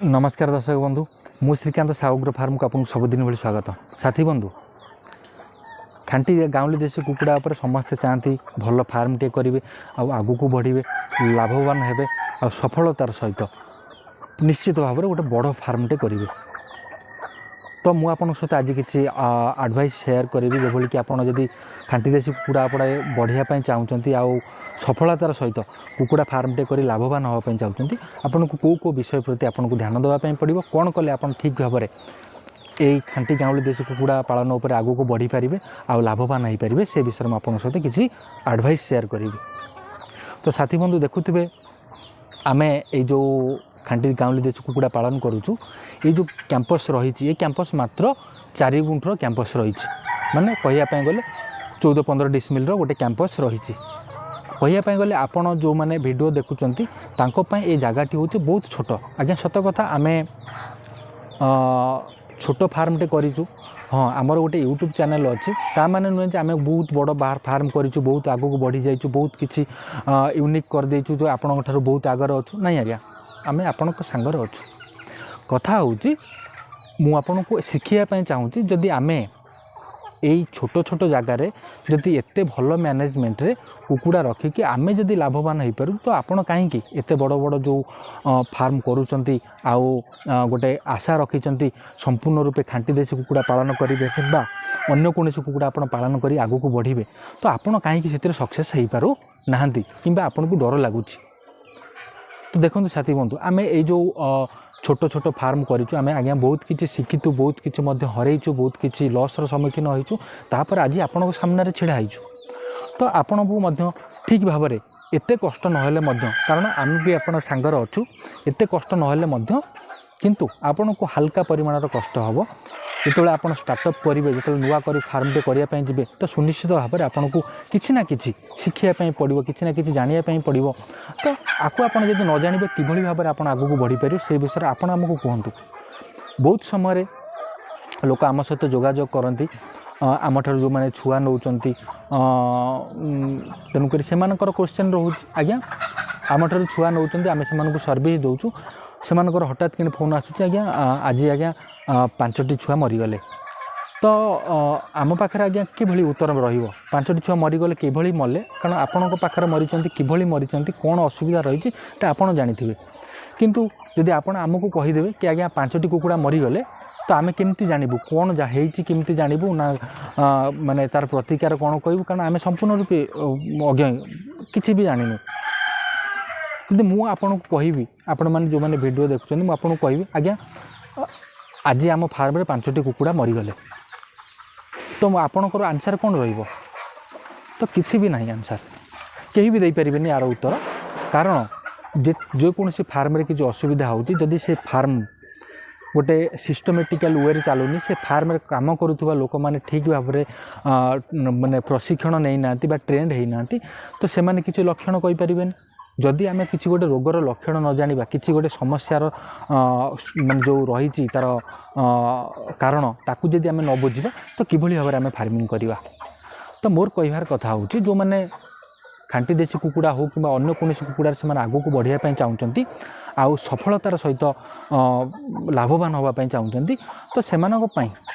ନମସ୍କାର ଦର୍ଶକ ବନ୍ଧୁ, ମୁଁ ଶ୍ରୀକାନ୍ତ, ସାହୁଗ୍ର ଫାର୍ମକୁ ଆପଣଙ୍କୁ ସବୁଦିନ ଭଳି ସ୍ୱାଗତ। ସାଥୀ ବନ୍ଧୁ, ଖାଣ୍ଟି ଗାଉଁଲି ଦେଶୀ କୁକୁଡ଼ା ଉପରେ ସମସ୍ତେ ଚାହାନ୍ତି ଭଲ ଫାର୍ମଟିଏ କରିବେ ଆଉ ଆଗକୁ ବଢ଼ିବେ, ଲାଭବାନ ହେବେ ଆଉ ସଫଳତାର ସହିତ ନିଶ୍ଚିତ ଭାବରେ ଗୋଟେ ବଡ଼ ଫାର୍ମଟେ କରିବେ। ତ ମୁଁ ଆପଣଙ୍କ ସହିତ ଆଜି କିଛି ଆଡ଼ଭାଇସ୍ ସେୟାର କରିବି, ଯେଭଳି କି ଆପଣ ଯଦି ଖାଣ୍ଟି ଦେଶୀ କୁକୁଡ଼ା ଆପଣ ବଢ଼ିବା ପାଇଁ ଚାହୁଁଛନ୍ତି ଆଉ ସଫଳତାର ସହିତ କୁକୁଡ଼ା ଫାର୍ମଟେ କରି ଲାଭବାନ ହେବା ପାଇଁ ଚାହୁଁଛନ୍ତି, ଆପଣଙ୍କୁ କେଉଁ କେଉଁ ବିଷୟ ପ୍ରତି ଆପଣଙ୍କୁ ଧ୍ୟାନ ଦେବା ପାଇଁ ପଡ଼ିବ, କ'ଣ କଲେ ଆପଣ ଠିକ୍ ଭାବରେ ଏଇ ଖାଣ୍ଟି ଗାଉଁଲି ଦେଶୀ କୁକୁଡ଼ା ପାଳନ ଉପରେ ଆଗକୁ ବଢ଼ିପାରିବେ ଆଉ ଲାଭବାନ ହୋଇପାରିବେ, ସେ ବିଷୟରେ ମୁଁ ଆପଣଙ୍କ ସହିତ କିଛି ଆଡ଼ଭାଇସ୍ ସେୟାର କରିବି। ତ ସାଥୀ ବନ୍ଧୁ, ଦେଖୁଥିବେ, ଆମେ ଏଇ ଯେଉଁ ଖାଣ୍ଟି ଗାଉଁଲି ଦେଶୀ କୁକୁଡ଼ା ପାଳନ କରୁଛୁ, ଏଇ ଯେଉଁ କ୍ୟାମ୍ପସ୍ ରହିଛି, ଏ କ୍ୟାମ୍ପସ୍ ମାତ୍ର 4 ଗୁଣ୍ଠର କ୍ୟାମ୍ପସ୍ ରହିଛି। ମାନେ କହିବା ପାଇଁ ଗଲେ 14-15 ଡିସମିଲ୍ର ଗୋଟେ କ୍ୟାମ୍ପସ୍ ରହିଛି। କହିବା ପାଇଁ ଗଲେ ଆପଣ ଯେଉଁମାନେ ଭିଡ଼ିଓ ଦେଖୁଛନ୍ତି, ତାଙ୍କ ପାଇଁ ଏ ଜାଗାଟି ହେଉଛି ବହୁତ ଛୋଟ। ଆଜ୍ଞା, ସତ କଥା, ଆମେ ଛୋଟ ଫାର୍ମଟେ କରିଛୁ। ହଁ, ଆମର ଗୋଟେ ୟୁଟ୍ୟୁବ୍ ଚ୍ୟାନେଲ୍ ଅଛି, ତା ମାନେ ନୁହେଁ ଯେ ଆମେ ବହୁତ ବଡ଼ ଫାର୍ମ କରିଛୁ, ବହୁତ ଆଗକୁ ବଢ଼ିଯାଇଛୁ, ବହୁତ କିଛି ୟୁନିକ୍ କରିଦେଇଛୁ, ଯେଉଁ ଆପଣଙ୍କ ଠାରୁ ବହୁତ ଆଗରେ ଅଛୁ। ନାଇଁ ଆଜ୍ଞା, ଆମେ ଆପଣଙ୍କ ସାଙ୍ଗରେ ଅଛୁ। କଥା ହେଉଛି, ମୁଁ ଆପଣଙ୍କୁ ଶିଖିବା ପାଇଁ ଚାହୁଁଛି, ଯଦି ଆମେ ଏଇ ଛୋଟ ଛୋଟ ଜାଗାରେ ଯଦି ଏତେ ଭଲ ମ୍ୟାନେଜମେଣ୍ଟରେ କୁକୁଡ଼ା ରଖିକି ଆମେ ଯଦି ଲାଭବାନ ହେଇପାରୁ, ତ ଆପଣ କାହିଁକି ଏତେ ବଡ଼ ବଡ଼ ଯେଉଁ ଫାର୍ମ କରୁଛନ୍ତି ଆଉ ଗୋଟେ ଆଶା ରଖିଛନ୍ତି ସମ୍ପୂର୍ଣ୍ଣ ରୂପେ ଖାଣ୍ଟି ଦେଶୀ କୁକୁଡ଼ା ପାଳନ କରିବେ କିମ୍ବା ଅନ୍ୟ କୌଣସି କୁକୁଡ଼ା ଆପଣ ପାଳନ କରି ଆଗକୁ ବଢ଼ିବେ, ତ ଆପଣ କାହିଁକି ସେଥିରେ ସକ୍ସେସ୍ ହେଇପାରୁନାହାନ୍ତି କିମ୍ବା ଆପଣଙ୍କୁ ଡର ଲାଗୁଛି? ତ ଦେଖନ୍ତୁ ସାଥୀ ବନ୍ଧୁ, ଆମେ ଏଇ ଯେଉଁ ଛୋଟ ଛୋଟ ଫାର୍ମ କରିଛୁ, ଆମେ ଆଜ୍ଞା ବହୁତ କିଛି ଶିଖିଛୁ, ବହୁତ କିଛି ମଧ୍ୟ ହରେଇଛୁ, ବହୁତ କିଛି ଲସ୍ର ସମ୍ମୁଖୀନ ହୋଇଛୁ, ତାପରେ ଆଜି ଆପଣଙ୍କ ସାମ୍ନାରେ ଛିଡ଼ା ହେଇଛୁ। ତ ଆପଣଙ୍କୁ ମଧ୍ୟ ଠିକ୍ ଭାବରେ ଏତେ କଷ୍ଟ ନହେଲେ ମଧ୍ୟ, କାରଣ ଆମେ ବି ଆପଣଙ୍କ ସାଙ୍ଗରେ ଅଛୁ, ଏତେ କଷ୍ଟ ନହେଲେ ମଧ୍ୟ କିନ୍ତୁ ଆପଣଙ୍କୁ ହାଲକା ପରିମାଣର କଷ୍ଟ ହେବ। ଯେତେବେଳେ ଆପଣ ଷ୍ଟାର୍ଟଅପ୍ କରିବେ, ଯେତେବେଳେ ନୂଆ କରି ଫାର୍ମଟେ କରିବା ପାଇଁ ଯିବେ, ତ ସୁନିଶ୍ଚିତ ଭାବରେ ଆପଣଙ୍କୁ କିଛି ନା କିଛି ଶିଖିବା ପାଇଁ ପଡ଼ିବ, କିଛି ନା କିଛି ଜାଣିବା ପାଇଁ ପଡ଼ିବ। ତ ଆକୁ ଆପଣ ଯଦି ନ ଜାଣିବେ, କିଭଳି ଭାବରେ ଆପଣ ଆଗକୁ ବଢ଼ିପାରିବେ, ସେ ବିଷୟରେ ଆପଣ ଆମକୁ କୁହନ୍ତୁ। ବହୁତ ସମୟରେ ଲୋକ ଆମ ସହିତ ଯୋଗାଯୋଗ କରନ୍ତି, ଆମଠାରୁ ଯେଉଁମାନେ ଛୁଆ ନେଉଛନ୍ତି। ତେଣୁକରି ସେମାନଙ୍କର କ୍ୱେଶ୍ଚନ୍ ରହୁଛି, ଆଜ୍ଞା ଆମଠାରୁ ଛୁଆ ନେଉଛନ୍ତି, ଆମେ ସେମାନଙ୍କୁ ସର୍ଭିସ୍ ଦେଉଛୁ, ସେମାନଙ୍କର ହଠାତ୍ କିଣି ଫୋନ୍ ଆସୁଛି, ଆଜ୍ଞା ଆଜି ଆଜ୍ଞା ପାଞ୍ଚଟି ଛୁଆ ମରିଗଲେ। ତ ଆମ ପାଖରେ ଆଜ୍ଞା କିଭଳି ଉତ୍ତର ରହିବ? ପାଞ୍ଚଟି ଛୁଆ ମରିଗଲେ, କିଭଳି ମଲେ? କାରଣ ଆପଣଙ୍କ ପାଖରେ ମରିଛନ୍ତି, କିଭଳି ମରିଛନ୍ତି, କ'ଣ ଅସୁବିଧା ରହିଛି, ଏଟା ଆପଣ ଜାଣିଥିବେ। କିନ୍ତୁ ଯଦି ଆପଣ ଆମକୁ କହିଦେବେ କି ଆଜ୍ଞା ପାଞ୍ଚଟି କୁକୁଡ଼ା ମରିଗଲେ, ତ ଆମେ କେମିତି ଜାଣିବୁ କ'ଣ ଯାହା ହେଇଛି? କେମିତି ଜାଣିବୁ ନା ମାନେ ତା'ର ପ୍ରତିକାର କ'ଣ କହିବୁ? କାରଣ ଆମେ ସମ୍ପୂର୍ଣ୍ଣ ରୂପେ ଅଜ୍ଞ, କିଛି ବି ଜାଣିନୁ। କିନ୍ତୁ ମୁଁ ଆପଣଙ୍କୁ କହିବି, ଆପଣମାନେ ଯେଉଁମାନେ ଭିଡ଼ିଓ ଦେଖୁଛନ୍ତି, ମୁଁ ଆପଣଙ୍କୁ କହିବି, ଆଜ୍ଞା ଆଜି ଆମ ଫାର୍ମରେ ପାଞ୍ଚଟି କୁକୁଡ଼ା ମରିଗଲେ, ତ ମୁଁ ଆପଣଙ୍କର ଆନ୍ସର୍ କ'ଣ ରହିବ? ତ କିଛି ବି ନାହିଁ ଆନ୍ସର୍, କେହି ବି ଦେଇପାରିବେନି ଆର ଉତ୍ତର। କାରଣ ଯେକୌଣସି ଫାର୍ମରେ କିଛି ଅସୁବିଧା ହେଉଛି, ଯଦି ସେ ଫାର୍ମ ଗୋଟେ ସିଷ୍ଟମେଟିକାଲ ୱେରେ ଚାଲୁନି, ସେ ଫାର୍ମରେ କାମ କରୁଥିବା ଲୋକମାନେ ଠିକ୍ ଭାବରେ ମାନେ ପ୍ରଶିକ୍ଷଣ ନେଇନାହାନ୍ତି ବା ଟ୍ରେଣ୍ଡ ହେଇନାହାନ୍ତି, ତ ସେମାନେ କିଛି ଲକ୍ଷଣ କହିପାରିବେନି। ଯଦି ଆମେ କିଛି ଗୋଟେ ରୋଗର ଲକ୍ଷଣ ନ ଜାଣିବା, କିଛି ଗୋଟେ ସମସ୍ୟାର ମାନେ ଯେଉଁ ରହିଛି ତା'ର କାରଣ, ତାକୁ ଯଦି ଆମେ ନ ବୁଝିବା, ତ କିଭଳି ଭାବରେ ଆମେ ଫାର୍ମିଂ କରିବା? ତ ମୋର କହିବାର କଥା ହେଉଛି, ଯେଉଁମାନେ ଖାଣ୍ଟି ଦେଶୀ କୁକୁଡ଼ା ହେଉ କିମ୍ବା ଅନ୍ୟ କୌଣସି କୁକୁଡ଼ାରେ ସେମାନେ ଆଗକୁ ବଢ଼ିବା ପାଇଁ ଚାହୁଁଛନ୍ତି ଆଉ ସଫଳତାର ସହିତ ଲାଭବାନ ହେବା ପାଇଁ ଚାହୁଁଛନ୍ତି, ତ ସେମାନଙ୍କ ପାଇଁ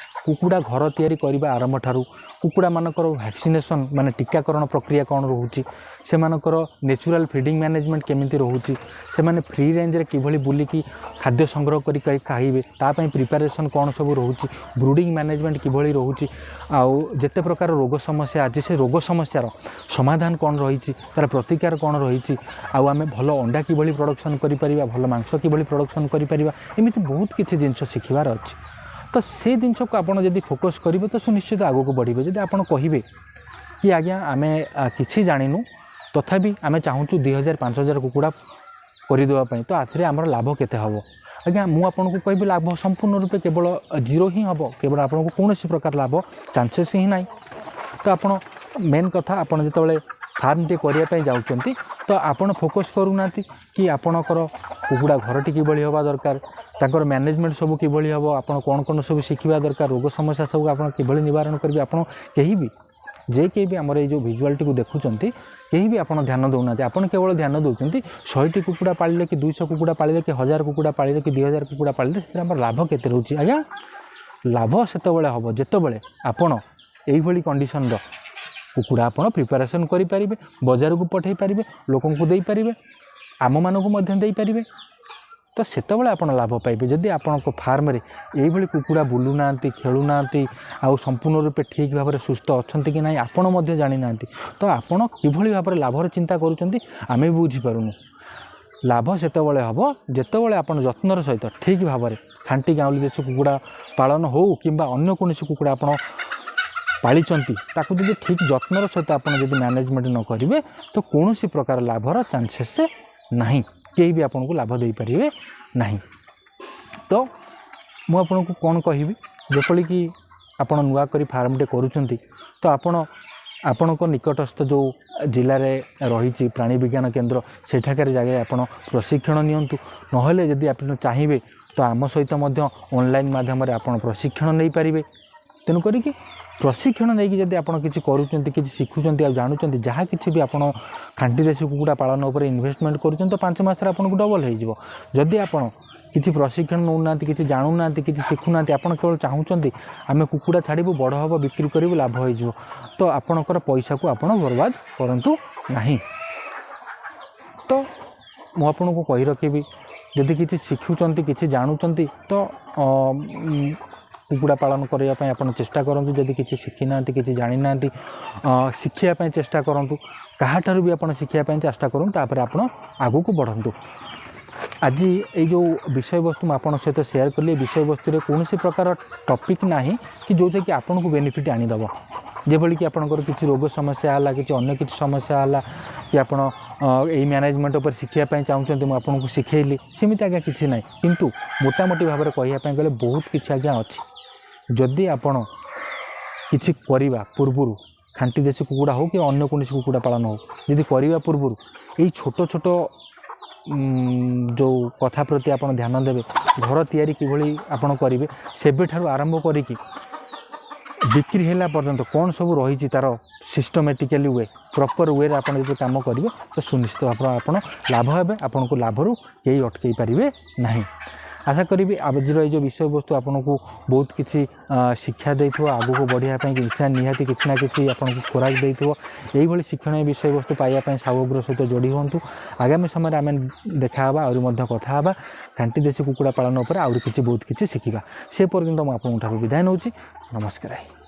କୁକୁଡ଼ା ଘର ତିଆରି କରିବା ଆରମ୍ଭ ଠାରୁ କୁକୁଡ଼ାମାନଙ୍କର ଭ୍ୟାକ୍ସିନେସନ୍ ମାନେ ଟୀକାକରଣ ପ୍ରକ୍ରିୟା କ'ଣ ରହୁଛି, ସେମାନଙ୍କର ନ୍ୟାଚୁରାଲ୍ ଫିଡ଼ିଂ ମ୍ୟାନେଜମେଣ୍ଟ କେମିତି ରହୁଛି, ସେମାନେ ଫ୍ରି ରେଞ୍ଜରେ କିଭଳି ବୁଲିକି ଖାଦ୍ୟ ସଂଗ୍ରହ କରି ଖାଇବେ, ତା ପାଇଁ ପ୍ରିପାରେସନ୍ କ'ଣ ସବୁ ରହୁଛି, ବ୍ରୁଡ଼ିଂ ମ୍ୟାନେଜମେଣ୍ଟ କିଭଳି ରହୁଛି, ଆଉ ଯେତେ ପ୍ରକାର ରୋଗ ସମସ୍ୟା ଅଛି, ସେ ରୋଗ ସମସ୍ୟାର ସମାଧାନ କ'ଣ ରହିଛି, ତା'ର ପ୍ରତିକାର କ'ଣ ରହିଛି, ଆଉ ଆମେ ଭଲ ଅଣ୍ଡା କିଭଳି ପ୍ରଡ଼କ୍ସନ୍ କରିପାରିବା, ଭଲ ମାଂସ କିଭଳି ପ୍ରଡ଼କ୍ସନ୍ କରିପାରିବା, ଏମିତି ବହୁତ କିଛି ଜିନିଷ ଶିଖିବାର ଅଛି। ତ ସେ ଜିନିଷକୁ ଆପଣ ଯଦି ଫୋକସ୍ କରିବେ, ତ ସୁନିଶ୍ଚିତ ଆଗକୁ ବଢ଼ିବେ। ଯଦି ଆପଣ କହିବେ କି ଆଜ୍ଞା ଆମେ କିଛି ଜାଣିନୁ, ତଥାପି ଆମେ ଚାହୁଁଛୁ 2000 5000 କୁକୁଡ଼ା କରିଦେବା ପାଇଁ, ତ ଏଥିରେ ଆମର ଲାଭ କେତେ ହେବ? ଆଜ୍ଞା, ମୁଁ ଆପଣଙ୍କୁ କହିବି, ଲାଭ ସମ୍ପୂର୍ଣ୍ଣ ରୂପେ କେବଳ ଜିରୋ ହିଁ ହେବ। କେବଳ ଆପଣଙ୍କୁ କୌଣସି ପ୍ରକାର ଲାଭ ଚାନ୍ସେସ୍ ହିଁ ନାହିଁ। ତ ଆପଣ ମେନ୍ କଥା, ଆପଣ ଯେତେବେଳେ ଫାର୍ମଟି କରିବା ପାଇଁ ଯାଉଛନ୍ତି, ତ ଆପଣ ଫୋକସ୍ କରୁନାହାନ୍ତି କି ଆପଣଙ୍କର କୁକୁଡ଼ା ଘରଟି କିଭଳି ହେବା ଦରକାର, ତାଙ୍କର ମ୍ୟାନେଜମେଣ୍ଟ ସବୁ କିଭଳି ହେବ, ଆପଣ କ'ଣ କ'ଣ ସବୁ ଶିଖିବା ଦରକାର, ରୋଗ ସମସ୍ୟା ସବୁ ଆପଣ କିଭଳି ନିବାରଣ କରିବେ। ଆପଣ କେହି ବି ଯେ କେହି ବି ଆମର ଏଇ ଯେଉଁ ଭିଜୁଆଲ୍ଟିକୁ ଦେଖୁଛନ୍ତି, କେହି ବି ଆପଣ ଧ୍ୟାନ ଦେଉନାହାନ୍ତି। ଆପଣ କେବଳ ଧ୍ୟାନ ଦେଉଛନ୍ତି 100ଟି କୁକୁଡ଼ା ପାଳିଲେ କି 200 କୁକୁଡ଼ା ପାଳିଲେ କି 1000 କୁକୁଡ଼ା ପାଳିଲେ କି 2000 କୁକୁଡ଼ା ପାଳିଲେ ସେଥିରେ ଆମର ଲାଭ କେତେ ରହୁଛି। ଆଜ୍ଞା, ଲାଭ ସେତେବେଳେ ହେବ ଯେତେବେଳେ ଆପଣ ଏଇଭଳି କଣ୍ଡିସନ୍ର କୁକୁଡ଼ା ଆପଣ ପ୍ରିପାରେସନ୍ କରିପାରିବେ, ବଜାରକୁ ପଠାଇ ପାରିବେ, ଲୋକଙ୍କୁ ଦେଇପାରିବେ, ଆମମାନଙ୍କୁ ମଧ୍ୟ ଦେଇପାରିବେ। ତ ସେତେବେଳେ ଆପଣ ଲାଭ ପାଇବେ। ଯଦି ଆପଣଙ୍କ ଫାର୍ମରେ ଏଇଭଳି କୁକୁଡ଼ା ବୁଲୁନାହାନ୍ତି, ଖେଳୁନାହାନ୍ତି, ଆଉ ସମ୍ପୂର୍ଣ୍ଣ ରୂପେ ଠିକ୍ ଭାବରେ ସୁସ୍ଥ ଅଛନ୍ତି କି ନାହିଁ ଆପଣ ମଧ୍ୟ ଜାଣିନାହାନ୍ତି, ତ ଆପଣ କିଭଳି ଭାବରେ ଲାଭର ଚିନ୍ତା କରୁଛନ୍ତି ଆମେ ବି ବୁଝିପାରୁନୁ। ଲାଭ ସେତେବେଳେ ହେବ ଯେତେବେଳେ ଆପଣ ଯତ୍ନର ସହିତ ଠିକ୍ ଭାବରେ ଖାଣ୍ଟି ଗାଉଁଲି ଦେଶୀ କୁକୁଡ଼ା ପାଳନ ହେଉ କିମ୍ବା ଅନ୍ୟ କୌଣସି କୁକୁଡ଼ା ଆପଣ ପାଳିଛନ୍ତି, ତାକୁ ଯଦି ଠିକ୍ ଯତ୍ନର ସହିତ ଆପଣ ଯଦି ମ୍ୟାନେଜମେଣ୍ଟ ନ କରିବେ ତ କୌଣସି ପ୍ରକାର ଲାଭର ଚାନ୍ସେସ୍ ନାହିଁ, କେହି ବି ଆପଣଙ୍କୁ ଲାଭ ଦେଇପାରିବେ ନାହିଁ। ତ ମୁଁ ଆପଣଙ୍କୁ କ'ଣ କହିବି, ଯେପରିକି ଆପଣ ନୂଆ କରି ଫାର୍ମଟେ କରୁଛନ୍ତି ତ ଆପଣ ଆପଣଙ୍କ ନିକଟସ୍ଥ ଯେଉଁ ଜିଲ୍ଲାରେ ରହିଛି ପ୍ରାଣୀ ବିଜ୍ଞାନ କେନ୍ଦ୍ର, ସେଠାକାରେ ଜାଗାରେ ଆପଣ ପ୍ରଶିକ୍ଷଣ ନିଅନ୍ତୁ। ନହେଲେ ଯଦି ଆପଣ ଚାହିଁବେ ତ ଆମ ସହିତ ମଧ୍ୟ ଅନଲାଇନ୍ ମାଧ୍ୟମରେ ଆପଣ ପ୍ରଶିକ୍ଷଣ ନେଇପାରିବେ। ତେଣୁ କରିକି ପ୍ରଶିକ୍ଷଣ ନେଇକି ଯଦି ଆପଣ କିଛି କରୁଛନ୍ତି, କିଛି ଶିଖୁଛନ୍ତି ଆଉ ଜାଣୁଛନ୍ତି, ଯାହା କିଛି ବି ଆପଣ ଖାଣ୍ଟି ଦେଶୀ କୁକୁଡ଼ା ପାଳନ ଉପରେ ଇନଭେଷ୍ଟମେଣ୍ଟ କରୁଛନ୍ତି ତ 5 ମାସରେ ଆପଣଙ୍କୁ ଡବଲ୍ ହେଇଯିବ। ଯଦି ଆପଣ କିଛି ପ୍ରଶିକ୍ଷଣ ନେଉନାହାନ୍ତି, କିଛି ଜାଣୁନାହାନ୍ତି, କିଛି ଶିଖୁନାହାନ୍ତି, ଆପଣ କେବଳ ଚାହୁଁଛନ୍ତି ଆମେ କୁକୁଡ଼ା ଛାଡ଼ିବୁ, ବଡ଼ ହେବ, ବିକ୍ରି କରିବୁ, ଲାଭ ହେଇଯିବ, ତ ଆପଣଙ୍କର ପଇସାକୁ ଆପଣ ବର୍ବାଦ କରନ୍ତୁ ନାହିଁ। ତ ମୁଁ ଆପଣଙ୍କୁ କହି ରଖିବି, ଯଦି କିଛି ଶିଖୁଛନ୍ତି, କିଛି ଜାଣୁଛନ୍ତି ତ କୁକୁଡ଼ା ପାଳନ କରିବା ପାଇଁ ଆପଣ ଚେଷ୍ଟା କରନ୍ତୁ। ଯଦି କିଛି ଶିଖିନାହାନ୍ତି, କିଛି ଜାଣିନାହାନ୍ତି, ଶିଖିବା ପାଇଁ ଚେଷ୍ଟା କରନ୍ତୁ, କାହାଠାରୁ ବି ଆପଣ ଶିଖିବା ପାଇଁ ଚେଷ୍ଟା କରନ୍ତୁ, ତାପରେ ଆପଣ ଆଗକୁ ବଢ଼ନ୍ତୁ। ଆଜି ଏଇ ଯେଉଁ ବିଷୟବସ୍ତୁ ମୁଁ ଆପଣଙ୍କ ସହିତ ସେୟାର କଲି, ଏ ବିଷୟବସ୍ତୁରେ କୌଣସି ପ୍ରକାର ଟପିକ୍ ନାହିଁ କି ଯେଉଁଥିରେ କି ଆପଣଙ୍କୁ ବେନିଫିଟ୍ ଆଣିଦେବ। ଯେଭଳିକି ଆପଣଙ୍କର କିଛି ରୋଗ ସମସ୍ୟା ହେଲା, କିଛି ଅନ୍ୟ କିଛି ସମସ୍ୟା ହେଲା, କି ଆପଣ ଏଇ ମ୍ୟାନେଜମେଣ୍ଟ ଉପରେ ଶିଖିବା ପାଇଁ ଚାହୁଁଛନ୍ତି, ମୁଁ ଆପଣଙ୍କୁ ଶିଖେଇଲି, ସେମିତି ଆଜ୍ଞା କିଛି ନାହିଁ। କିନ୍ତୁ ମୋଟାମୋଟି ଭାବରେ କହିବା ପାଇଁ ଗଲେ ବହୁତ କିଛି ଆଜ୍ଞା ଅଛି। ଯଦି ଆପଣ କିଛି କରିବା ପୂର୍ବରୁ, ଖାଣ୍ଟି ଦେଶୀ କୁକୁଡ଼ା ହେଉ କି ଅନ୍ୟ କୌଣସି କୁକୁଡ଼ା ପାଳନ ହେଉ, ଯଦି କରିବା ପୂର୍ବରୁ ଏଇ ଛୋଟ ଛୋଟ ଯେଉଁ କଥା ପ୍ରତି ଆପଣ ଧ୍ୟାନ ଦେବେ, ଘର ତିଆରି କିଭଳି ଆପଣ କରିବେ ସେବେଠାରୁ ଆରମ୍ଭ କରିକି ବିକ୍ରି ହେଲା ପର୍ଯ୍ୟନ୍ତ କ'ଣ ସବୁ ରହିଛି ତା'ର ସିଷ୍ଟମେଟିକାଲି we, proper ୱେରେ ଆପଣ ଯଦି କାମ କରିବେ ତ ସୁନିଶ୍ଚିତ ଭାବରେ ଆପଣ ଲାଭ ହେବେ, ଆପଣଙ୍କୁ ଲାଭରୁ କେହି ଅଟକେଇ ପାରିବେ ନାହିଁ। ଆଶା କରିବି ଆଜିର ଏଇ ଯେଉଁ ବିଷୟବସ୍ତୁ ଆପଣଙ୍କୁ ବହୁତ କିଛି ଶିକ୍ଷା ଦେଇଥିବ, ଆଗକୁ ବଢ଼ିବା ପାଇଁ ଇଚ୍ଛା ନିହାତି କିଛି ନା କିଛି ଆପଣଙ୍କୁ ଖୋରାକ ଦେଇଥିବ। ଏଇଭଳି ଶିକ୍ଷଣୀୟ ବିଷୟବସ୍ତୁ ପାଇବା ପାଇଁ ସାହୁ ଅଗ୍ର ସହିତ ଯୋଡ଼ି ହୁଅନ୍ତୁ। ଆଗାମୀ ସମୟରେ ଆମେ ଦେଖା ହେବା, ଆହୁରି ମଧ୍ୟ କଥା ହେବା, ଖାଣ୍ଟି ଦେଶୀ କୁକୁଡ଼ା ପାଳନ ଉପରେ ଆହୁରି କିଛି ବହୁତ କିଛି ଶିଖିବା। ସେ ପର୍ଯ୍ୟନ୍ତ ମୁଁ ଆପଣଙ୍କ ଠାରୁ ବିଦାୟ ନେଉଛି। ନମସ୍କାର।